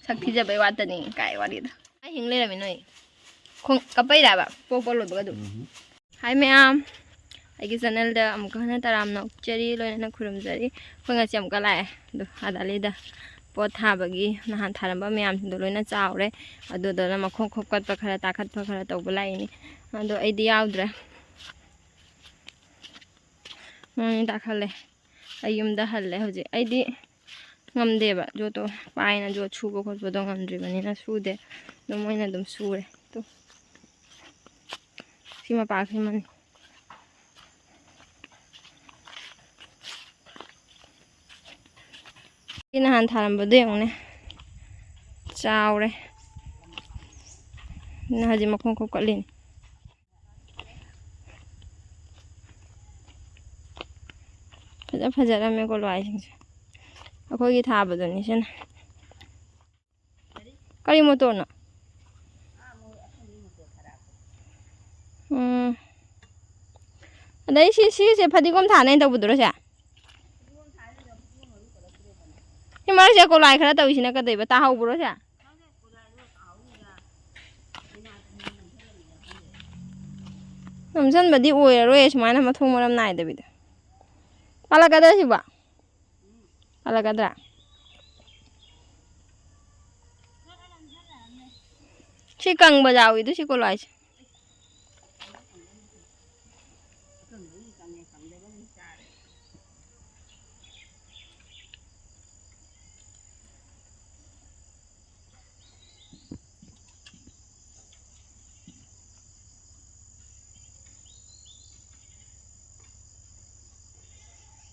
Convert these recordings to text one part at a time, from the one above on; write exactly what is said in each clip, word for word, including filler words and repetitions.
ꯁꯛ ꯊꯤꯖꯕꯩ ꯋꯥꯇꯅꯤ ꯀꯥꯏ ꯋꯥꯔꯤꯗꯣ꯫ ꯑꯩ ꯍꯤꯡ ꯂꯩꯔꯝꯃꯤ ꯅꯣꯏ꯫ ꯈꯣꯡ ꯀꯞꯄꯩꯔꯕ? ꯄꯣꯛꯄ ꯂꯣꯏꯕꯒ ꯑꯗꯨꯝ꯫ ꯎꯝ꯫ ꯍꯥꯏ ꯃꯌꯥꯝ, ꯑꯩꯒꯤ ꯆꯦꯅꯦꯜꯗ ꯑꯃꯨꯛꯀ ꯍꯟꯅ ꯇꯔꯥꯝꯅ ꯑꯣꯛꯆꯔꯤ, ꯂꯣꯏꯅꯅ ꯈꯨꯔꯨꯝꯖꯔꯤ꯫ ꯑꯩꯈꯣꯏ ꯉꯁꯤ ꯑꯃꯨꯛꯀ ꯂꯥꯛꯑꯦ꯫ ꯑꯗꯣ ꯑꯗꯥꯂꯤꯗ ꯄꯣꯠ ꯊꯥꯕꯒꯤ ꯅꯍꯥꯟ ꯊꯥꯔꯝꯕ ꯃꯌꯥꯝꯁꯤꯡꯗꯣ ꯂꯣꯏꯅ ꯆꯥꯎꯔꯦ꯫ ꯑꯗꯨꯗꯨꯅ ꯃꯈꯣꯡ ꯈꯣꯞꯀꯠꯄ ꯈꯔ, ꯇꯥꯈꯠꯄ ꯈꯔ ꯇꯧꯕ ꯂꯥꯛꯏꯅꯤ꯫ ꯑꯗꯣ ꯑꯩꯗꯤ ꯌꯥꯎꯗ꯭ꯔꯦ꯫ ꯃꯣꯏꯅ ꯇꯥꯈꯠꯂꯦ꯫ ꯑꯩ ꯌꯨꯝꯗ ꯍꯜꯂꯦ ꯍꯧꯖꯤꯛ꯫ ꯑꯩꯗꯤ ꯉꯝꯗꯦꯕ, ꯖꯣꯠꯇꯣ ꯄꯥꯏꯅ ꯖꯣꯠ ꯁꯨꯕ ꯈꯣꯠꯄꯗꯣ ꯉꯝꯗ꯭ꯔꯤꯕꯅꯤꯅ ꯁꯨꯗꯦ꯫ ꯑꯗꯨꯝ ꯃꯣꯏꯅ ꯑꯗꯨꯝ ꯁꯨꯔꯦ꯫ ꯇꯨ꯫ ꯁꯤ ꯃꯄꯥꯁꯤꯃꯅꯤ꯫ ꯁꯤ ꯅꯍꯥꯟ ꯊꯥꯔꯝꯕꯗꯣ ꯌꯦꯡꯉꯨꯅꯦ꯫ ꯆꯥꯎꯔꯦ꯫ ꯑꯗꯨꯅ ꯍꯧꯖꯤꯛ ꯃꯈꯣꯡ ꯈꯣꯞꯀꯠꯂꯤꯅꯤ꯫ ꯐꯖ ꯐꯖꯔꯝꯃꯦꯀꯣ ꯂꯋꯥꯏꯁꯤꯡꯁꯦ꯫ ꯑꯩꯈꯣꯏꯒꯤ ꯊꯥꯕꯗꯨꯅꯤ ꯁꯤꯅ꯫ ꯀꯔꯤ ꯃꯣꯇꯣꯔꯅꯣ? ꯎꯝ꯫ ꯑꯗꯩ ꯁꯤ, ꯁꯤꯁꯦ ꯐꯗꯤꯒꯣꯝ ꯊꯥꯅꯦꯅ ꯇꯧꯕꯗꯨꯔꯣ ꯁꯦ? ꯁꯤ ꯃꯔꯛꯁꯦ ꯀꯣꯂꯥꯏ ꯈꯔ ꯇꯧꯔꯤꯁꯤꯅ ꯀꯩꯗꯧꯕ? ꯇꯥꯍꯧꯕ꯭ꯔꯣ ꯁꯦ? ꯅꯝꯁꯤꯟꯕꯗꯤ ꯑꯣꯏꯔꯔꯣꯏ ꯁꯨꯃꯥꯏꯅ ꯃꯊꯣꯡ ꯃꯔꯝ ꯅꯥꯏꯗꯕꯤꯗ꯫ ꯄꯥꯜꯂꯛꯀꯗ꯭ꯔꯥ ꯁꯤꯕꯣ? ꯄꯥꯜꯂꯛꯀꯗ꯭ꯔꯥ? ꯁꯤ ꯀꯪꯕ ꯌꯥꯎꯏ ꯑꯗꯨ ꯁꯤ ꯀꯣꯂꯣ ꯍꯥꯏꯁꯦ꯫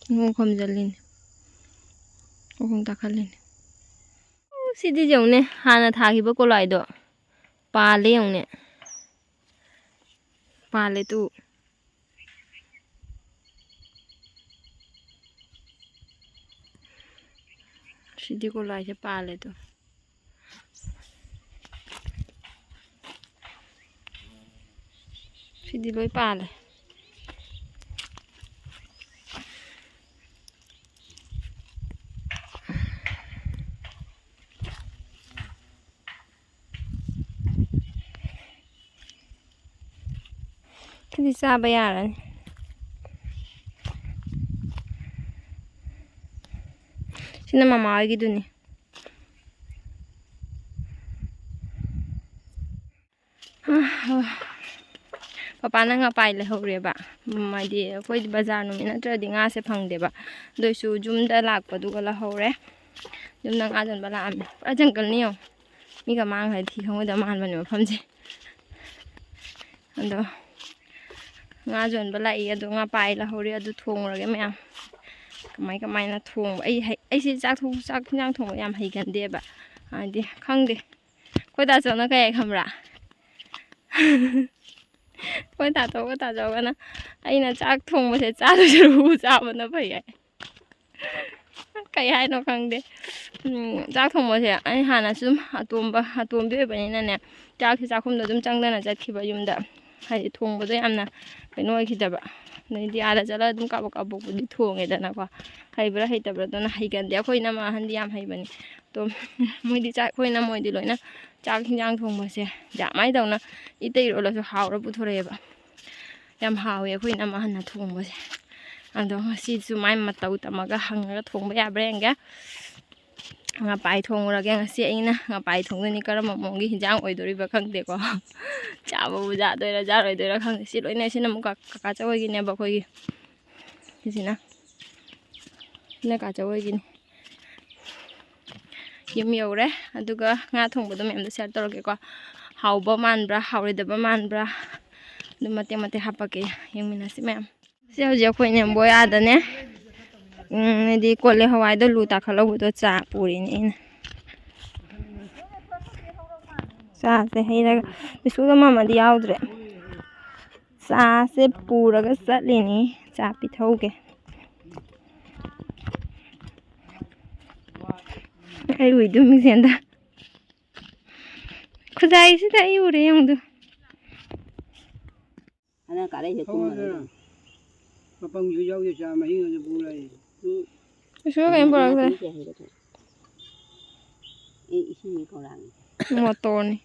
ꯈꯣꯡ ꯈꯣꯝꯖꯤꯜꯂꯤꯅꯦ꯫ ꯈꯣꯡ ꯇꯥꯈꯠꯂꯤꯅꯦ꯫ ꯎ, ꯁꯤꯗꯤ ꯌꯦꯡꯉꯨꯅꯦ, ꯍꯥꯟꯅ ꯊꯥꯈꯤꯕ ꯀꯣꯂꯥꯏꯗꯣ ꯄꯥꯜꯂꯦ ꯌꯦꯡꯉꯨꯅꯦ꯫ ꯄꯥꯜꯂꯦ ꯇꯨ꯫ ꯁꯤꯗꯤ ꯀꯣꯂꯥꯏꯁꯦ ꯄꯥꯜꯂꯦ ꯇꯨ꯫ ꯁꯤꯗꯤ ꯂꯣꯏ ꯄꯥꯜꯂꯦ꯫ ꯁꯤꯗꯤ ꯆꯥꯕ ꯌꯥꯔꯅꯤ꯫ ꯁꯤꯅ ꯃꯃꯥ ꯍꯣꯏꯒꯤꯗꯨꯅꯤ꯫ ꯄꯄꯥꯅ ꯉꯥꯄꯥꯏ ꯂꯩꯍꯧꯔꯦꯕ꯫ ꯎꯝ, ꯍꯥꯏꯗꯤ ꯑꯩꯈꯣꯏꯗꯤ ꯕꯖꯥꯔ ꯅꯨꯃꯤꯠ ꯅꯠꯇ꯭ꯔꯗꯤ ꯉꯥꯁꯦ ꯐꯪꯗꯦꯕ꯫ ꯑꯗꯨ ꯑꯣꯏꯁꯨ ꯌꯨꯝꯗ ꯂꯥꯛꯄꯗꯨꯒ ꯂꯧꯍꯧꯔꯦ꯫ ꯌꯨꯝꯗ ꯉꯥ ꯌꯣꯟꯕ ꯂꯥꯛꯑꯝꯃꯦ꯫ ꯄꯨꯔꯥ ꯖꯪꯒꯜꯅꯤ ꯌꯦꯡꯉꯣ꯫ ꯃꯤꯒ ꯃꯥꯡꯈ꯭ꯔꯗꯤ ꯊꯤ ꯈꯪꯉꯣꯏꯗꯕ ꯃꯥꯟꯕꯅꯦ ꯃꯐꯝꯁꯦ꯫ ꯑꯗꯣ ꯉꯥ ꯌꯣꯟꯕ ꯂꯥꯛꯏ, ꯑꯗꯣ ꯉꯥꯄꯥꯏ ꯂꯧꯍꯧꯔꯤ, ꯑꯗꯨ ꯊꯣꯡꯉꯨꯔꯒꯦ ꯃꯌꯥꯝ꯫ ꯀꯃꯥꯏ ꯀꯃꯥꯏꯅ ꯊꯣꯡꯕ? ꯑꯩ ꯍꯩ-, ꯑꯩꯁꯦ ꯆꯥꯛ ꯊꯣꯡ-, ꯆꯥꯛ ꯍꯤꯟꯖꯥꯡ ꯊꯣꯡꯕ ꯌꯥꯝ ꯍꯩꯒꯟꯗꯦꯕ꯫ ꯍꯥꯏꯗꯤ ꯈꯪꯗꯦ꯫ ꯑꯩꯈꯣꯏ ꯇꯥꯆꯧꯅ ꯀꯩ ꯍꯥꯏ ꯈꯪꯕ꯭ꯔꯥ? ꯑꯩꯈꯣꯏ ꯇꯥꯆꯧꯒ ꯇꯥꯆꯧꯒꯅ ꯑꯩꯅ ꯆꯥꯛ ꯊꯣꯡꯕꯁꯦ ꯆꯥꯗꯣꯏ ꯁꯔꯨꯛ ꯆꯥꯕꯅ ꯐꯩ ꯍꯥꯏ꯫ ꯀꯩ ꯍꯥꯏꯅꯣ ꯈꯪꯗꯦ꯫ ꯎꯝ, ꯆꯥꯛ ꯊꯣꯡꯕꯁꯦ ꯑꯩ ꯍꯥꯟꯅ ꯁꯨꯝ ꯑꯇꯣꯝꯕ, ꯑꯇꯣꯝꯕꯤ ꯑꯣꯏꯕꯅꯤꯅꯅꯦ, ꯆꯥꯛꯁꯦ ꯆꯥꯛꯈꯨꯝꯗ ꯑꯗꯨꯝ ꯆꯪꯗꯅ ꯆꯠꯈꯤꯕ ꯌꯨꯝꯗ꯫ ꯍꯥꯏꯗꯤ ꯊꯣꯡꯕꯗꯣ ꯌꯥꯝꯅ ꯀꯩꯅꯣ ꯑꯣꯏꯈꯤꯗꯕ꯫ ꯑꯗꯩꯗꯤ ꯑꯥꯗ ꯆꯠꯂꯒ ꯑꯗꯨꯝ ꯀꯥꯕꯣꯛ ꯀꯥꯕꯣꯛꯄꯨꯗꯤ ꯊꯣꯡꯉꯦꯗꯅꯀꯣ꯫ ꯍꯩꯕ꯭ꯔꯥ ꯍꯩꯇꯕ꯭ꯔꯥ ꯑꯗꯨꯅ ꯍꯩꯒꯟꯗꯦ꯫ ꯑꯩꯈꯣꯏ ꯏꯅꯝꯃ ꯑꯍꯟꯗꯤ ꯌꯥꯝ ꯍꯩꯕꯅꯤ꯫ ꯑꯗꯣ ꯃꯣꯏꯗꯤ ꯆꯥꯛ, ꯑꯩꯈꯣꯏ ꯏꯅꯝꯃ ꯍꯣꯏꯗꯤ ꯂꯣꯏꯅ ꯆꯥꯛ ꯍꯤꯟꯖꯥꯡ ꯊꯣꯡꯕꯁꯦ ꯌꯥꯝꯃꯥꯏ ꯇꯧꯅ ꯏꯇꯩ ꯏꯔꯣꯜꯂꯁꯨ ꯍꯥꯎꯔ ꯄꯨꯊꯣꯔꯛꯑꯦꯕ꯫ ꯌꯥꯝ ꯍꯥꯎꯋꯦ ꯑꯩꯈꯣꯏ ꯏꯅꯝꯃ ꯑꯍꯟꯅ ꯊꯣꯡꯕꯁꯦ꯫ ꯑꯗꯣ ꯉꯁꯤꯁꯨ ꯃꯥꯏ ꯃꯇꯧ ꯇꯝꯃꯒ ꯍꯪꯉꯒ ꯊꯣꯡꯕ ꯌꯥꯕ꯭ꯔꯥ ꯌꯦꯡꯒꯦ꯫ ꯉꯄꯥꯏ ꯊꯣꯡꯉꯨꯔꯒꯦ ꯉꯁꯤ ꯑꯩꯅ꯫ ꯉꯄꯥꯏ ꯊꯣꯡꯗꯣꯏꯅꯤ꯫ ꯀꯔꯝꯕ ꯃꯑꯣꯡꯒꯤ ꯍꯤꯟꯖꯥꯡ ꯑꯣꯏꯗꯣꯔꯤꯕ꯭ꯔꯥ ꯈꯪꯗꯦꯀꯣ꯫ ꯆꯥꯕꯕꯨ ꯌꯥꯗꯣꯏꯔꯥ ꯌꯥꯔꯣꯏꯗꯣꯏꯔꯥ ꯈꯪꯗꯦ꯫ ꯁꯤ ꯂꯣꯏꯅ, ꯁꯤꯅ ꯑꯃꯨꯛ ꯀꯥ-, ꯀꯀꯥ ꯆꯧ ꯍꯣꯏꯒꯤꯅꯦꯕ ꯑꯩꯈꯣꯏꯒꯤ꯫ ꯁꯤꯁꯤꯅ, ꯁꯤꯅ ꯀꯀꯥ ꯆꯧ ꯍꯣꯏꯒꯤꯅꯤ꯫ ꯌꯨꯝ ꯌꯧꯔꯦ꯫ ꯑꯗꯨꯒ ꯉꯥ ꯊꯣꯡꯕꯗꯣ ꯃꯌꯥꯝꯗꯣ share ꯇꯧꯔꯛꯀꯦꯀꯣ꯫ ꯍꯥꯎꯕ ꯃꯥꯟꯕ꯭ꯔꯥ, ꯍꯥꯎꯔꯣꯏꯗꯕ ꯃꯥꯟꯕ꯭ꯔꯥ, ꯑꯗꯨꯝ ꯃꯇꯦꯛ ꯃꯇꯦꯛ ꯍꯥꯞꯄꯛꯀꯦ, ꯌꯦꯡꯃꯤꯟꯅꯁꯤ ꯃꯌꯥꯝ꯫ ꯁꯤ ꯍꯧꯖꯤꯛ ꯑꯩꯈꯣꯏ ꯅꯦꯝꯕꯣꯏ ꯑꯥꯗꯅꯦ꯫ ꯎꯝ, ꯍꯥꯏꯗꯤ ꯀꯣꯜꯂꯦ ꯍꯋꯥꯏꯗꯣ ꯂꯨ ꯇꯥꯈꯠꯍꯧꯕꯗꯣ ꯆꯥ ꯄꯨꯔꯤꯅꯦ ꯑꯩꯅ꯫ ꯆꯥꯁꯦ ꯍꯩꯔꯒ ꯕꯤꯁꯀꯨꯠ ꯑꯃꯃꯗꯤ ꯌꯥꯎꯗ꯭ꯔꯦ꯫ ꯆꯥꯁꯦ ꯄꯨꯔꯒ ꯆꯠꯂꯤꯅꯤ꯫ ꯆꯥ ꯄꯤꯊꯧꯒꯦ꯫ ꯑꯩ ꯎꯏꯗꯨ ꯃꯤꯡꯁꯦꯟꯗ꯫ ꯈꯨꯖꯥꯏꯁꯤꯗ ꯑꯩ ꯎꯔꯦ ꯌꯦꯡꯉꯨꯗꯨ꯫ ꯍꯟꯗꯛ ꯀꯥꯔꯛꯏꯁꯦ ꯀꯨꯝ ꯊꯧꯕꯥꯜꯗ ꯃꯔꯤꯗ꯫ ꯃꯄꯪꯁꯨ ꯌꯥꯎꯗꯦ, ꯆꯥ ꯃꯍꯤ ꯉꯥꯛꯇ ꯄꯨ ꯂꯥꯛꯏ꯫ ꯎꯝ꯫ ꯀꯩꯁꯨ ꯀꯩꯝ ꯄꯨꯔꯛꯇ꯭ꯔꯦ꯫ ꯀꯩ ꯍꯩꯔꯒꯦ? ꯑꯦ, ꯏꯁꯤꯡ ꯈꯧꯔꯥꯡꯉꯤ꯫ ꯃꯣꯇꯣꯔꯅꯤ꯫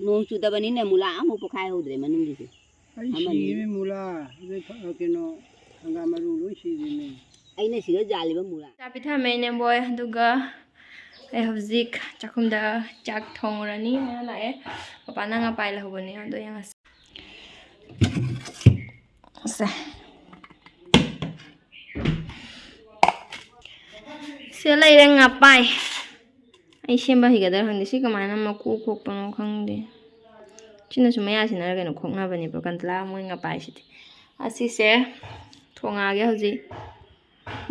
ꯅꯣꯡ ꯆꯨꯗꯕꯅꯤꯅ ꯃꯨꯂꯥ ꯑꯃꯐꯥꯎ ꯄꯣꯛꯈꯥꯏꯍꯧꯗ꯭ꯔꯦ ꯃꯅꯨꯡꯒꯤꯁꯦ꯫ ꯑꯩ ꯑꯃꯅꯤ꯫ ꯁꯤꯔꯦ ꯃꯨꯂꯥ꯫ ꯑꯗꯩ ꯐ-, ꯀꯩꯅꯣ, ꯍꯪꯒꯥꯝ ꯃꯔꯨ ꯂꯣꯏ ꯁꯤꯔꯦꯅꯦ꯫ ꯑꯩꯅ ꯁꯤꯗ ꯌꯥꯜꯂꯤꯕ ꯃꯨꯂꯥ꯫ ꯆꯥ ꯄꯤꯊꯝꯃꯦ ꯏꯅꯦꯝꯕꯣꯏ, ꯑꯗꯨꯒ ꯑꯩ ꯍꯧꯖꯤꯛ ꯆꯥꯛꯈꯨꯝꯗ ꯆꯥꯛ ꯊꯣꯡꯉꯨꯔꯅꯤ꯫ ꯃꯌꯥ ꯂꯥꯛꯑꯦ꯫ ꯄꯄꯥꯅ ꯉꯥ ꯄꯥꯏ ꯂꯧꯍꯧꯕꯅꯦ, ꯑꯗꯣ ꯌꯦꯡꯉꯁꯤ꯫ ꯁꯦ꯫ ꯁꯤ ꯂꯩꯔꯦ ꯉꯥꯄꯥꯏ꯫ ꯑꯩ ꯁꯦꯝꯕ ꯍꯩꯒꯗ꯭ꯔꯥ ꯈꯪꯗꯦ꯫ ꯁꯤ ꯀꯃꯥꯏꯅ ꯃꯀꯨ ꯈꯣꯛꯄꯅꯣ ꯈꯪꯗꯦ꯫ ꯁꯤꯅꯁꯨ ꯃꯌꯥꯁꯤꯅꯔ ꯀꯩꯅꯣ ꯈꯣꯛꯅꯕꯅꯦꯕ, ꯀꯟꯇꯂꯥ ꯃꯣꯏ ꯉꯥꯄꯥꯏꯁꯤꯗꯤ꯫ ꯑꯁꯤꯁꯦ ꯊꯣꯡꯉꯛꯑꯒꯦ ꯍꯧꯖꯤꯛ꯫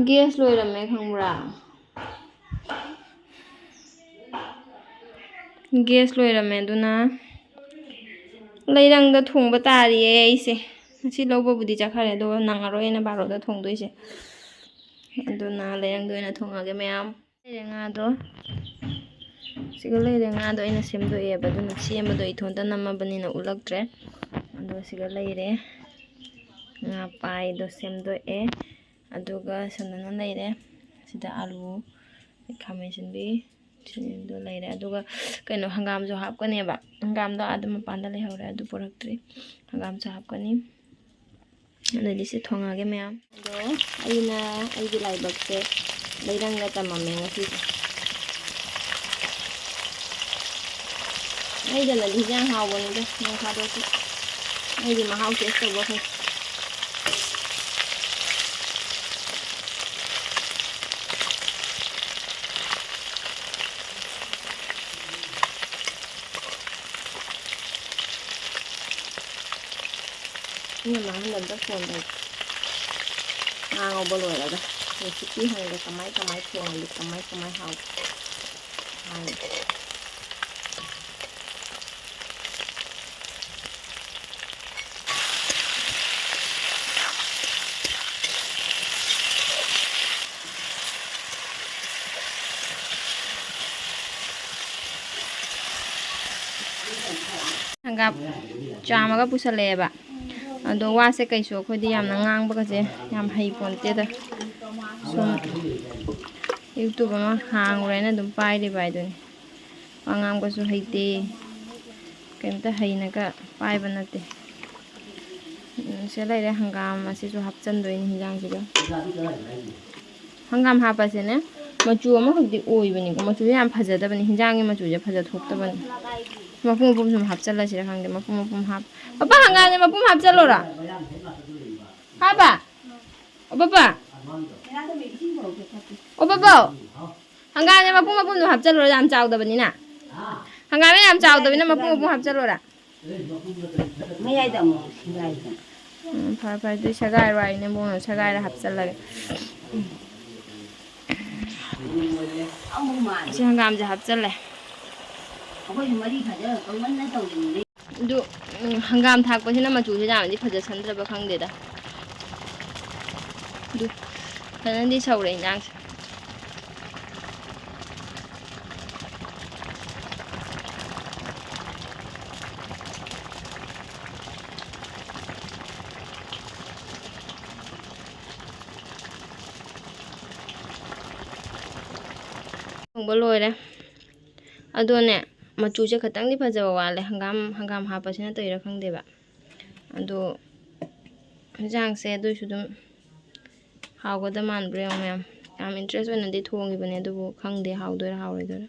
ꯒ꯭ꯌꯥꯁ ꯂꯣꯏꯔꯝꯃꯦ ꯈꯪꯕ꯭ꯔꯥ? ꯒ꯭ꯌꯥꯁ ꯂꯣꯏꯔꯝꯃꯦ, ꯑꯗꯨꯅ ꯂꯩꯔꯪꯗ ꯊꯣꯡꯕ ꯇꯥꯔꯤꯌꯦ ꯑꯩꯁꯦ꯫ ꯉꯁꯤ ꯂꯧꯕꯕꯨꯗꯤ ꯆꯠꯈ꯭ꯔꯦ, ꯑꯗꯨꯒ ꯅꯪꯉꯔꯣꯏꯅ ꯕꯥꯔꯣꯗ ꯊꯣꯡꯗꯣꯏꯁꯦ꯫ ꯑꯗꯨꯅ ꯂꯩꯔꯪꯗ ꯑꯣꯏꯅ ꯊꯣꯡꯉꯒꯦ ꯃꯌꯥꯝ꯫ ꯂꯩꯔꯦ ꯉꯥꯗꯣ꯫ ꯁꯤꯒ ꯂꯩꯔꯦ ꯉꯥꯗꯣ ꯑꯩꯅ ꯁꯦꯝꯗꯣꯛꯑꯦꯕ, ꯑꯗꯨꯅ ꯁꯦꯝꯕꯗꯣ ꯏꯊꯣꯟꯇ ꯅꯝꯃꯕꯅꯤꯅ ꯎꯠꯂꯛꯇ꯭ꯔꯦ꯫ ꯑꯗꯣ ꯁꯤꯒ ꯂꯩꯔꯦ꯫ ꯉꯥ ꯄꯥꯏꯗꯣ ꯁꯦꯝꯗꯣꯛꯑꯦ꯫ ꯑꯗꯨꯒ ꯁꯣꯝꯗꯅ ꯂꯩꯔꯦ꯫ ꯁꯤꯗ ꯑꯥꯂꯨ, ꯈꯥꯃꯦꯟ ꯑꯁꯤꯟꯕꯤ, ꯁꯤꯗꯣ ꯂꯩꯔꯦ꯫ ꯑꯗꯨꯒ ꯀꯩꯅꯣ, ꯍꯪꯒꯥꯝꯁꯨ ꯍꯥꯞꯀꯅꯦꯕ꯫ ꯍꯪꯒꯥꯝꯗꯣ ꯑꯥꯗ ꯃꯄꯥꯟꯗ ꯂꯩꯍꯧꯔꯦ, ꯑꯗꯨ ꯄꯨꯔꯛꯇ꯭ꯔꯤ꯫ ꯍꯪꯒꯥꯝꯁꯨ ꯍꯥꯞꯀꯅꯤ꯫ ꯑꯗꯩꯗꯤ ꯁꯤ ꯊꯣꯡꯉꯒꯦ ꯃꯌꯥꯝ꯫ ꯑꯗꯣ ꯑꯩꯅ ꯑꯩꯒꯤ ꯂꯥꯏꯕꯛꯁꯦ ꯂꯩꯔꯪꯒ ꯇꯝꯃꯝꯃꯦ ꯉꯁꯤꯁꯦ꯫ ꯃꯩꯗꯅꯗꯤ ꯍꯤꯟꯖꯥꯡ ꯍꯥꯎꯕꯅꯤꯗ, ꯅꯣꯡ ꯐꯥꯗꯣꯛꯁꯨ ꯃꯩꯒꯤ ꯃꯍꯥꯎ ꯇꯦꯁ ꯇꯧꯕ ꯐꯩ꯫ ꯏꯅꯝꯃ ꯑꯍꯟ ꯑꯝꯇ ꯐꯣꯟ ꯇꯧꯒꯦ꯫ ꯉꯥ ꯉꯧꯕ ꯂꯣꯏꯔꯒ recipe ꯍꯪꯒꯦ, ꯀꯃꯥꯏ ꯀꯃꯥꯏ ꯊꯣꯡꯉꯤ, ꯀꯃꯥꯏ ꯀꯃꯥꯏ ꯍꯥꯎꯏ ꯍꯥꯏ꯫ ꯍꯪꯒꯥꯝ ꯆꯥꯝꯃꯒ ꯄꯨꯁꯜꯂꯛꯑꯦꯕ꯫ ꯑꯗꯣ ꯋꯥꯁꯦ ꯀꯩꯁꯨ ꯑꯩꯈꯣꯏꯗꯤ ꯌꯥꯝꯅ ꯉꯥꯡꯕꯒꯁꯦ ꯌꯥꯝ ꯍꯩ ꯄꯣꯟꯇꯦꯗ꯫ ꯁꯨꯝ YouTube ꯑꯃ ꯍꯥꯡꯉꯨꯔꯦꯅ ꯑꯗꯨꯝ ꯄꯥꯏꯔꯤꯕ ꯍꯥꯏꯗꯨꯅꯤ꯫ ꯋꯥ ꯉꯥꯡꯕꯁꯨ ꯍꯩꯇꯦ꯫ ꯀꯩꯝꯇ ꯍꯩꯅꯒ ꯄꯥꯏꯕ ꯅꯠꯇꯦ꯫ ꯎꯝ, ꯁꯤꯗ ꯂꯩꯔꯦ ꯍꯪꯒꯥꯝ, ꯑꯁꯤꯁꯨ ꯍꯥꯞꯆꯟꯗꯣꯏꯅꯤ ꯍꯤꯟꯖꯥꯡꯁꯤꯒ꯫ ꯍꯪꯒꯥꯝ ꯍꯥꯞꯄꯁꯦꯅꯦ, ꯃꯆꯨ ꯑꯃꯈꯛꯇꯤ ꯑꯣꯏꯕꯅꯤꯀꯣ, ꯃꯆꯨꯁꯦ ꯌꯥꯝ ꯐꯖꯗꯕꯅꯤ, ꯍꯤꯟꯖꯥꯡꯒꯤ ꯃꯆꯨꯁꯦ ꯐꯖ ꯊꯣꯛꯇꯕꯅꯤ꯫ ꯃꯄꯨꯝ ꯃꯄꯨꯝ ꯁꯨꯝ ꯍꯥꯞꯆꯜꯂꯁꯤꯔ ꯈꯪꯗꯦ, ꯃꯄꯨꯝ ꯃꯄꯨꯝ ꯍꯥꯞ-, ꯄꯄꯥ, ꯍꯪꯒꯥꯝꯁꯦ ꯃꯄꯨꯝ ꯍꯥꯞꯆꯜꯂꯣꯔꯥ? ꯍꯥꯏꯕ? ꯑꯣ ꯄꯄꯥ? ꯑꯣ ꯄꯄꯥ? ꯍꯪꯒꯥꯝꯁꯦ ꯃꯄꯨꯝ ꯃꯄꯨꯝꯗꯣ ꯍꯥꯞꯆꯜꯂꯨꯔ, ꯌꯥꯝ ꯆꯥꯎꯗꯕꯅꯤꯅ꯫ ꯍꯪꯒꯥꯝꯁꯦ ꯌꯥꯝ ꯆꯥꯎꯗꯕꯅꯤꯅ ꯃꯄꯨꯝ ꯃꯄꯨꯝ ꯍꯥꯞꯆꯜꯂꯨꯔ? ꯃꯌꯥꯏꯗ ꯑꯃꯨꯛ ꯁꯦꯒꯥꯏꯗꯅ꯫ ꯎꯝ, ꯐꯔꯦ ꯐꯔꯦ, ꯑꯗꯨꯗꯤ ꯁꯦꯒꯥꯏꯔꯣ ꯍꯥꯏꯅꯦ, ꯏꯕꯨꯡꯉꯣ, ꯁꯦꯒꯥꯏꯔ ꯍꯥꯞꯆꯜꯂꯒꯦ꯫ ꯑꯃꯨꯛ ꯃꯥꯜꯂꯦ꯫ ꯑꯁꯤ ꯍꯪꯒꯥꯝꯁꯦ ꯍꯥꯞꯆꯜꯂꯦ꯫ ꯑꯩꯈꯣꯏꯁꯨ ꯃꯔꯤ ꯐꯖ ꯀꯪꯃꯟꯅ ꯇꯧꯔꯤꯅꯤꯅꯦ꯫ ꯑꯗꯨ, ꯎꯝ, ꯍꯪꯒꯥꯝ ꯊꯥꯛꯄꯁꯤꯅ ꯃꯆꯨꯁꯦ ꯌꯥꯝꯅꯗꯤ ꯐꯖꯁꯟꯗ꯭ꯔꯕ ꯈꯪꯗꯦꯗ꯫ ꯑꯗꯨ ꯐꯖꯅꯗꯤ ꯁꯧꯔꯦ ꯏꯟꯖꯥꯡꯁꯦ꯫ ꯊꯣꯡꯕ ꯂꯣꯏꯔꯦ꯫ ꯑꯗꯣꯅꯦ, ꯃꯆꯨꯁꯦ ꯈꯤꯇꯪꯗꯤ ꯐꯖꯕ ꯋꯥꯠꯂꯦ꯫ ꯍꯪꯒꯥꯝ, ꯍꯪꯒꯥꯝ ꯍꯥꯞꯄꯁꯤꯅ ꯇꯧꯔꯤꯔꯥ ꯈꯪꯗꯦꯕ꯫ ꯑꯗꯣ ꯍꯤꯟꯖꯥꯡꯁꯦ ꯑꯗꯨꯏꯁꯨ ꯑꯗꯨꯝ ꯍꯥꯎꯒꯗ ꯃꯥꯟꯕ꯭ꯔꯥ ꯌꯦꯡꯉꯣ ꯃꯌꯥꯝ꯫ ꯌꯥꯝ interest ꯑꯣꯏꯅꯗꯤ ꯊꯣꯡꯉꯤꯕꯅꯦ, ꯑꯗꯨꯕꯨ ꯈꯪꯗꯦ ꯍꯥꯎꯗꯣꯏꯔꯥ ꯍꯥꯎꯔꯣꯏꯗꯣꯏꯔꯥ꯫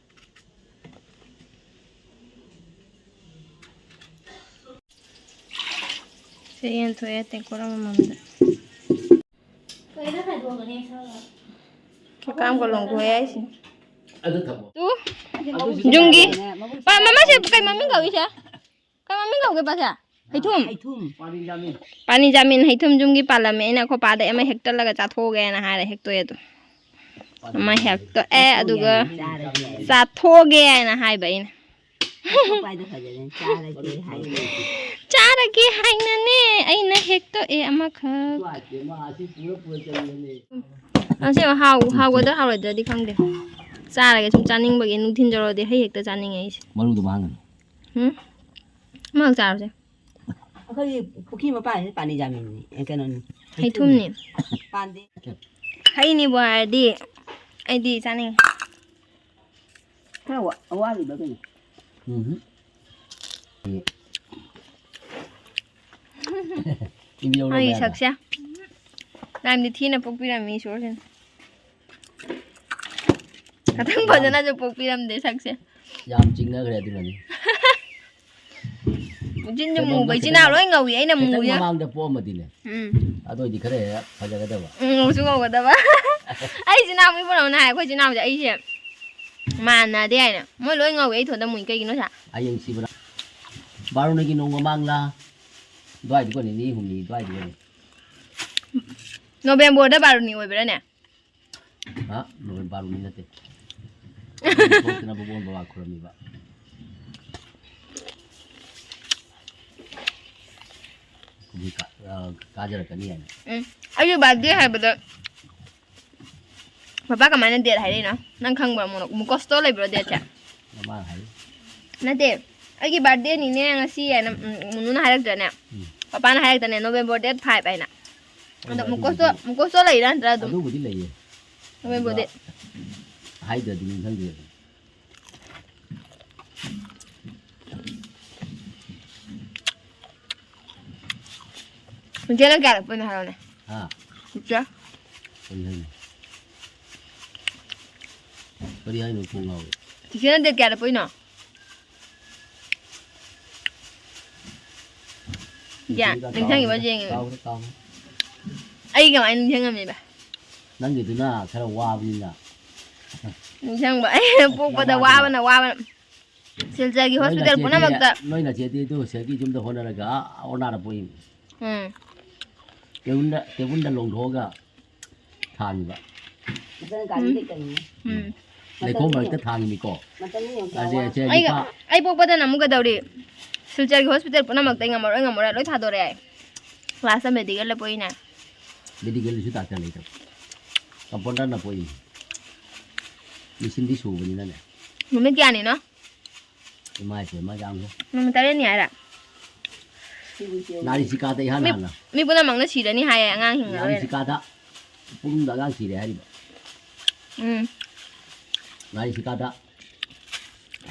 ꯁꯦ ꯌꯦꯟ ꯊꯣꯛꯑꯦ ꯇꯦꯡꯀꯣꯠ ꯑꯃꯃꯝꯗ꯫ ꯀꯩꯀꯥꯝ ꯀꯣꯂꯣꯝ ꯀꯣꯏ ꯍꯥꯏꯁꯦ꯫ ꯑꯗꯨ ꯊꯝꯃꯣ꯫ ꯇꯨ꯫ ꯌꯨꯝꯒꯤ꯫ ꯄꯥ-, ꯃꯃꯥꯁꯦ ꯀꯩ ꯃꯃꯤꯡ ꯀꯧꯏꯁꯦ? ꯀꯩ ꯃꯃꯤꯡ ꯀꯧꯒꯦ ꯄꯥꯁꯦ? ꯍꯩꯊꯨꯝ꯫ ꯍꯩꯊꯨꯝ꯫ ꯄꯥꯅꯤꯖꯥꯃꯤꯟ꯫ ꯄꯥꯅꯤꯖꯥꯃꯤꯟ ꯍꯩꯊꯨꯝ ꯌꯨꯝꯒꯤ ꯄꯥꯜꯂꯝꯃꯦ꯫ ꯑꯩꯅ ꯑꯩꯈꯣꯏ ꯄꯥꯗ ꯑꯃ ꯍꯦꯛꯇꯠꯂꯒ ꯆꯥꯊꯣꯛꯑꯒꯦꯅ ꯍꯥꯏꯔꯦ, ꯍꯦꯛꯇꯣꯛꯑꯦ ꯑꯗꯨ꯫ ꯑꯃ ꯍꯦꯛꯇꯣꯛꯑꯦ, ꯑꯗꯨꯒ ꯆꯥꯊꯣꯛꯑꯒꯦ ꯍꯥꯏꯅ ꯍꯥꯏꯕ ꯑꯩꯅ꯫ ꯄꯥꯏꯗꯣ ꯐꯖꯅ ꯆꯥꯔꯒꯦ ꯍꯥꯏꯅ꯫ ꯆꯥꯔꯒꯦ ꯍꯥꯏꯅꯅꯦ ꯑꯩꯅ ꯍꯦꯛꯇꯣꯛꯑꯦ ꯑꯃꯈꯛ꯫ ꯅꯨꯡꯉꯥꯏꯇꯦ, ꯃꯥ ꯑꯁꯤ ꯄꯨꯔ ꯄꯨꯔ ꯆꯠꯂꯤꯕꯅꯦ꯫ ꯑꯁꯦꯡꯕ ꯍꯥꯎ-, ꯍꯥꯎꯒꯗ꯭ꯔꯥ ꯍꯥꯎꯔꯣꯏꯗ꯭ꯔꯗꯤ ꯈꯪꯗꯦ꯫ ꯆꯥꯔꯒꯦ ꯁꯨꯝ ꯆꯥꯅꯤꯡꯕꯒꯤ, ꯅꯨꯡꯊꯤꯟ ꯌꯧꯔꯗꯤ ꯍꯩ ꯍꯦꯛꯇ ꯆꯥꯅꯤꯡꯉꯦ ꯑꯩꯁꯦ꯫ ꯃꯔꯨꯗꯣ ꯃꯥꯡꯒꯅꯤ꯫ ꯎꯝ? ꯑꯃꯈꯛ ꯆꯥꯔꯁꯦ꯫ ꯑꯩꯈꯣꯏꯒꯤ ꯄꯨꯈ꯭ꯔꯤ ꯃꯄꯥꯟꯁꯤꯗ ꯄꯥꯅꯤ ꯖꯥꯃꯤꯟꯅꯤ, ꯑꯦ, ꯀꯩꯅꯣꯅꯤ꯫ ꯍꯩꯊꯨꯝꯅꯤ꯫ ꯄꯥꯟꯗꯦ꯫ ꯍꯩꯅꯤꯕꯨ ꯍꯥꯏꯔꯗꯤ ꯑꯩꯗꯤ ꯆꯥꯅꯤꯡꯉꯤ꯫ ꯈꯔ ꯋꯥ-, ꯋꯥꯠꯂꯤꯕ ꯀꯩꯅꯣ? ꯎꯝ꯫ ꯏꯟꯕꯤꯔꯧꯔꯣ ꯑꯩ ꯃꯌꯥꯝꯅ꯫ ꯁꯛꯁꯦ꯫ ꯅꯪꯗꯤ ꯊꯤꯅ ꯄꯣꯛꯄꯤꯔꯝꯃꯤ ꯏꯁꯣꯔꯁꯤꯅ꯫ ꯈꯇꯪ ꯐꯖꯅꯁꯨ ꯄꯣꯛꯄꯤꯔꯝꯗꯦ ꯁꯛꯁꯦ꯫ ꯌꯥꯝ ꯆꯤꯡꯅꯈ꯭ꯔꯦ ꯑꯗꯨꯅꯅꯤ꯫ ꯎꯆꯤꯟꯁꯦ ꯀꯩꯅꯣꯝꯗ ꯃꯨꯕ, ꯏꯆꯤꯟ ꯈꯤꯇꯪ ꯏꯅꯥꯎ ꯂꯣꯏ ꯉꯧꯏ, ꯑꯩꯅ ꯈꯤꯇꯪ ꯃꯨꯏꯌꯦ꯫ ꯃꯃꯥꯡꯗ ꯄꯣꯛꯑꯝꯃꯗꯤꯅꯦ꯫ ꯎꯝ꯫ ꯑꯗꯨ ꯑꯣꯏꯗꯤ ꯈꯔ ꯍꯦꯛ ꯐꯖꯒꯗꯕ꯫ ꯎꯝ, ꯉꯧꯁꯨ ꯉꯧꯒꯗꯕ꯫ ꯑꯩ ꯏꯆꯤꯟ ꯏꯅꯥꯎ ꯃꯤ ꯄꯨꯝꯅꯃꯛꯅ ꯍꯥꯏ, ꯑꯩꯈꯣꯏ ꯏꯆꯤꯟ ꯏꯅꯥꯎꯁꯦ ꯑꯩꯁꯦ ꯃꯥꯟꯅꯗꯦ ꯍꯥꯏꯅ꯫ ꯃꯣꯏ ꯂꯣꯏ ꯉꯧꯋꯦ, ꯑꯩ ꯏꯊꯣꯟꯗ ꯃꯨꯏ꯫ ꯀꯩꯒꯤꯅꯣ ꯁꯥ? ꯑꯌꯦꯡꯁꯤꯕꯅ꯫ ꯕꯥꯔꯣꯅꯤꯒꯤ ꯅꯣꯡ ꯃꯃꯥꯡꯂꯥ? ꯑꯗꯨꯋꯥꯏꯗꯨꯒꯅꯤ, ꯅꯤꯅꯤ ꯍꯨꯝꯅꯤ ꯑꯗꯨꯋꯥꯏꯗꯨꯒꯅꯤ꯫ ꯅꯣꯕꯦꯝꯕꯔꯗ ꯕꯥꯔꯣꯅꯤ ꯑꯣꯏꯕ꯭ꯔꯥꯅꯦ? ꯍꯥ? ꯅꯣꯕꯦꯝꯕꯔ ꯕꯥꯔꯣꯅꯤ ꯅꯠꯇꯦ꯫ ꯊꯣꯛꯇꯅꯕ ꯕꯣꯟ ꯕꯕꯥ ꯈꯨꯔꯝꯃꯤꯕ꯫ ꯑꯗꯨꯗꯤ ꯀꯥ-, ꯑ, ꯀꯥꯖꯔꯛꯀꯅꯤ ꯍꯥꯏꯅ꯫ ꯎꯝ꯫ ꯑꯩꯒꯤ birthday ꯍꯥꯏꯕꯗ ꯄꯄꯥ ꯀꯃꯥꯏꯅ date ꯍꯥꯏꯔꯛꯏꯅꯣ? ꯅꯪ ꯈꯪꯕ꯭ꯔꯣ? ꯃꯣꯅꯣ-, ꯃꯨꯀꯣꯁꯇꯣ ꯂꯩꯕ꯭ꯔꯣ dateꯁꯦ? ꯃꯃꯥꯅ ꯍꯥꯏꯔꯤ꯫ ꯅꯠꯇꯦ, ꯑꯩꯒꯤ birthdayꯅꯤꯅꯦ ꯉꯁꯤ ꯍꯥꯏꯅ, ꯎꯝ, ꯃꯨꯅꯨꯅ ꯍꯥꯏꯔꯛꯇ꯭ꯔꯅꯦ? ꯎꯝ꯫ ꯄꯄꯥꯅ ꯍꯥꯏꯔꯛꯇꯅꯦ, November date five ꯍꯥꯏꯅ꯫ ꯑꯗꯣ ꯍꯣꯏ, ꯃꯨꯀꯣꯁꯇꯣ, ꯑꯗꯨꯕꯨꯗꯤ, ꯃꯨꯀꯣꯁꯇꯣ ꯂꯩꯔꯤꯔꯥ ꯅꯠꯇ꯭ꯔꯥ ꯑꯗꯨꯝ? ꯑꯗꯨꯕꯨꯗꯤ ꯂꯩꯌꯦ꯫ November ꯑꯗꯨꯒ date꯫ ꯍꯥꯏꯗ꯭ꯔꯗꯤ ꯅꯤꯡꯁꯤꯡꯗꯦ꯫ ꯏꯆꯦꯅ ꯀꯌꯥꯔꯛꯄꯩꯅꯣ ꯍꯥꯏꯔꯛꯑꯣꯅꯦ꯫ ꯍꯥ? ꯏꯆꯦ꯫ ꯀꯔꯤ ꯍꯥꯏꯅꯣ? ꯀꯔꯤ ꯍꯥꯏꯅꯣ? ꯀꯣꯛ ꯉꯥꯎꯔꯦ꯫ ꯆꯤꯆꯦꯅ date ꯀꯌꯥꯗ ꯄꯣꯛꯏꯅꯣ? ꯌꯥ, ꯆꯤꯆꯦꯒ ꯅꯤꯡꯁꯤꯡꯉꯤꯕ ꯀꯥꯎꯔꯦꯗ, ꯌꯦꯡꯉꯦ꯫ ꯀꯥꯎꯔꯦ, ꯀꯥꯎꯔꯦ꯫ ꯑꯩ ꯀꯃꯥꯏꯅ ꯅꯤꯡꯁꯤꯡꯉꯝꯃꯤꯕ? ꯅꯪꯒꯤꯗꯨꯅ ꯈꯔ ꯋꯥꯕꯅꯤꯅ꯫ ꯅꯤꯡꯁꯤꯡꯕ꯫ ꯑꯩ ꯄꯣꯛꯄꯗ ꯋꯥꯕꯅ, ꯋꯥꯕꯅ꯫ ꯁꯤꯜꯆꯔꯒꯤ ꯅꯣꯏ hospital ꯅꯆꯦꯗꯤ, ꯄꯨꯝꯅꯃꯛꯇ꯫ ꯅꯣꯏ ꯅꯆꯦꯗꯤ ꯑꯗꯨ ꯁꯤꯗꯒꯤ ꯌꯨꯝꯗ ꯍꯣꯠꯅꯔꯒ ꯑꯥ ꯑꯣꯔꯅꯥꯗ ꯄꯣꯛꯏ꯫ ꯎꯝ꯫ ꯇꯦꯕꯜꯗ, ꯇꯦꯕꯜꯗ ꯂꯣꯡꯊꯣꯛꯑꯒ ꯊꯥꯡꯉꯤꯕ꯫ ꯃꯆꯟ ꯒꯥꯔꯤ ꯎꯝ꯫ ꯂꯩꯇꯕꯅꯤꯅ꯫ ꯎꯝ꯫ ꯂꯩꯈꯣꯝ ꯃꯔꯛꯇ ꯊꯥꯡꯉꯤꯅꯤꯀꯣ꯫ ꯃꯆꯟ ꯌꯦꯡꯉꯨ ꯀꯌꯥ ꯑꯁꯦ, ꯋꯥ-, ꯑꯁꯦ ꯑꯩꯒ, ꯅꯨꯄꯥ ꯑꯩ ꯄꯣꯛꯄꯗꯅ ꯑꯃꯨꯛ ꯀꯩꯗꯧꯔꯤ? ꯁꯤꯜꯆꯔꯒꯤ hospital ꯄꯨꯝꯅꯃꯛꯇ ꯑꯩ ꯉꯝꯃꯔꯣꯏ, ꯉꯝꯃꯔꯣꯏ ꯂꯣꯏ ꯊꯥꯗꯣꯔꯛꯑꯦ꯫ Lastꯇ medicalꯗ ꯄꯣꯛꯏꯅꯦ꯫ Medicalꯗꯁꯨ doctor ꯂꯩꯇꯕ꯫ Compounderꯅ ꯄꯣꯛꯏꯅꯤ꯫ Machineꯗꯤ ꯁꯨꯕꯅꯤꯅꯅꯦ꯫ ꯅꯨꯃꯤꯠ ꯀꯌꯥꯅꯤꯅꯣ? ꯏꯃꯥ ꯏꯄꯦꯝꯃ ꯌꯥꯝꯈ꯭ꯔꯦ꯫ ꯅꯨꯃꯤꯠ ꯇꯔꯦꯠꯅꯤ ꯍꯥꯏꯔ? ꯅꯥꯔꯤꯁꯤꯀꯥꯗ ꯏꯍꯥꯟ ꯃꯤ, ꯍꯥꯟꯅ꯫ ꯃꯤ ꯄꯨꯝꯅꯃꯛꯅ ꯁꯤꯔꯅꯤ ꯍꯥꯏꯌꯦ, ꯑꯉꯥꯡ ꯍꯤꯡꯉꯔꯣꯏꯅ꯫ ꯅꯥꯔꯤꯁꯤꯀꯥꯗ ꯄꯨꯡꯗ ꯑꯉꯥꯡ ꯁꯤꯔꯦ ꯍꯥꯏꯔꯤꯕ꯫ ꯎꯝ꯫ ꯅꯥꯔꯤꯁꯤꯀꯥꯗ꯫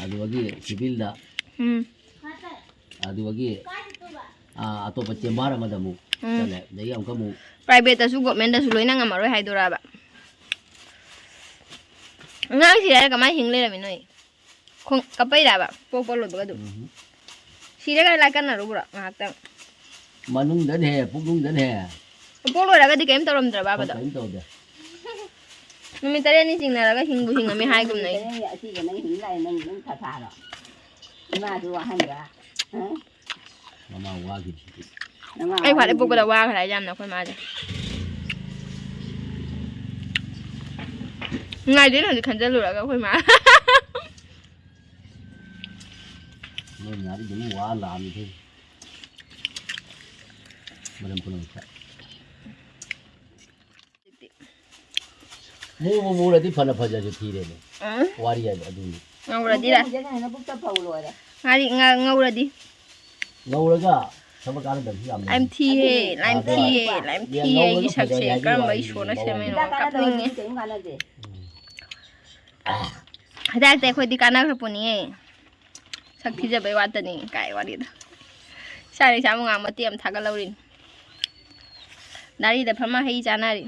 ꯑꯗꯨꯗꯒꯤ civilꯗ꯫ ꯎꯝ꯫ ꯑꯗꯨꯗꯒꯤ ꯑꯥ, ꯑꯇꯣꯞꯄ ꯆꯦꯝꯕꯥꯔ ꯑꯃꯗ ꯑꯃꯨꯛ ꯎꯝ꯫ ꯆꯠꯂꯦ꯫ ꯑꯗꯒꯤ ꯑꯃꯨꯛꯀ ꯑꯃꯨꯛ ꯄ꯭ꯔꯥꯏꯚꯦꯠꯇꯁꯨ ꯒꯣꯔꯃꯦꯟꯗꯁꯨ ꯂꯣꯏꯅ ꯉꯝꯃꯔꯣꯏ ꯍꯥꯏꯗꯣꯔꯕ? ꯑꯉꯥꯡ ꯁꯤꯔꯦ ꯍꯥꯏꯔ ꯀꯃꯥꯏꯅ ꯍꯤꯡ ꯂꯩꯔꯝꯃꯤꯅꯣ ꯑꯩ? ꯈꯣꯡ ꯀꯞꯄꯩꯔꯕ? ꯄꯣꯛꯄ ꯂꯣꯏꯕꯒ ꯑꯗꯨꯝ? ꯎꯝ꯫ ꯁꯤꯔꯒ ꯂꯥꯏ ꯀꯠꯅꯔꯨꯕ꯭ꯔꯣ ꯉꯥꯏꯍꯥꯛꯇꯪ? ꯃꯅꯨꯡꯗꯅꯦ, ꯄꯨꯛꯅꯨꯡꯗꯅꯦ꯫ ꯄꯣꯛ ꯂꯣꯏꯔꯒꯗꯤ ꯀꯔꯤꯝ ꯇꯧꯔꯝꯗ꯭ꯔꯕ ꯑꯗꯣ? ꯀꯔꯤꯝ ꯇꯧꯗꯦ꯫ ꯅꯨꯃꯤꯠ ꯇꯔꯦꯠꯅꯤ ꯆꯤꯡꯅꯔꯒ ꯍꯤꯡꯕꯨ ꯍꯤꯡꯉꯝꯃꯤ ꯍꯥꯏꯒꯨꯝꯅ ꯑꯩ꯫ ꯅꯪ ꯑꯁꯤꯕ ꯅꯪ ꯍꯤꯡ ꯂꯥꯛꯑꯦ, ꯅꯪ, ꯅꯪ ꯊꯥꯊꯥꯔꯣ? ꯏꯃꯥꯁꯨ ꯋꯥꯍꯟꯕ? ꯍꯥ? ꯃꯃꯥ ꯋꯥꯈꯤꯕꯁꯤꯗꯤ꯫ ꯅꯃꯥ ꯑꯩ ꯈ꯭ꯋꯥꯏꯗꯩ ꯋꯥꯍꯟꯕ? ꯄꯣꯛꯄꯗ ꯋꯥꯈ꯭ꯔꯦ ꯍꯥꯏꯁꯦ ꯌꯥꯝꯅ ꯑꯩꯈꯣꯏ ꯃꯥꯁꯦ꯫ ꯅꯨꯡꯉꯥꯏꯗꯣꯏꯅꯦ ꯍꯧꯖꯤꯛ ꯈꯟꯖꯤꯜꯂꯨꯔꯒ ꯑꯩꯈꯣꯏ ꯃꯥ꯫ ꯅꯣꯏ ꯃꯌꯥꯝꯗꯤ ꯑꯗꯨꯝ ꯋꯥ ꯂꯥꯛꯑꯝꯅꯤ꯫ ꯃꯔꯝ ꯄꯨꯝꯅꯃꯛꯇ꯫ ꯃꯨꯕꯨ ꯃꯨꯔꯗꯤ ꯐꯅ ꯐꯖꯁꯨ ꯊꯤꯔꯦꯅꯦ꯫ ꯎꯝ꯫ ꯋꯥꯔꯤ ꯍꯥꯏꯕ ꯑꯗꯨꯅꯤ꯫ ꯉꯧꯔꯗꯤꯔ? ꯍꯧꯖꯤꯛ ꯍꯧꯖꯤꯛ ꯅꯕꯨꯛꯇ ꯐꯧ ꯂꯣꯏꯔꯦ꯫ ꯉꯥꯔꯤ ꯉ-, ꯉꯧꯔꯗꯤ? ꯉꯧꯔꯒ ꯊꯕꯛ ꯀꯥꯟꯅꯗꯕꯁꯨ ꯌꯥꯝ ꯂꯩ꯫ ꯂꯥꯏꯝ ꯊꯤꯍꯦ, ꯑꯗꯨꯅꯤ꯫ ꯂꯥꯏꯝ ꯑꯗꯣ ꯊꯤꯍꯦ, ꯂꯥꯏꯝ ꯌꯦꯟ ꯊꯤꯍꯦ꯫ ꯉꯧꯕꯗꯣ ꯑꯩꯒꯤ ꯐꯖꯔꯦ ꯁꯛꯁꯦ ꯍꯥꯏꯕꯒꯤ ꯀꯔꯝꯕ ꯋꯥꯔꯤꯅꯤ, ꯏꯁꯣꯔꯅ ꯃꯑꯣꯡꯗꯣ꯫ ꯁꯦꯝꯃꯛꯏꯅꯣ? ꯍꯤꯗꯥꯛ ꯀꯥꯟꯅꯗꯕ ꯀꯞꯅꯤꯡꯉꯦ꯫ ꯀꯩꯝ ꯀꯥꯟꯅꯗꯦ꯫ ꯎꯝ꯫ ꯍꯤꯗꯥꯛꯇꯤ ꯑꯩꯈꯣꯏꯗꯤ ꯀꯥꯟꯅꯈ꯭ꯔ ꯄꯣꯠꯅꯤꯍꯦ꯫ ꯁꯛ ꯊꯤꯖꯕꯩ ꯋꯥꯇꯅꯤ ꯀꯥꯏ ꯋꯥꯔꯤꯗꯣ꯫ ꯏꯁꯥꯅ ꯏꯁꯥꯕꯨ ꯉꯥꯡ ꯃꯇꯦꯛ ꯑꯃ ꯊꯥꯒꯠꯍꯧꯔꯤꯅꯤ꯫ ꯗꯥꯔꯤꯗ ꯐꯝꯃ ꯍꯩ ꯆꯥꯅꯔꯤ꯫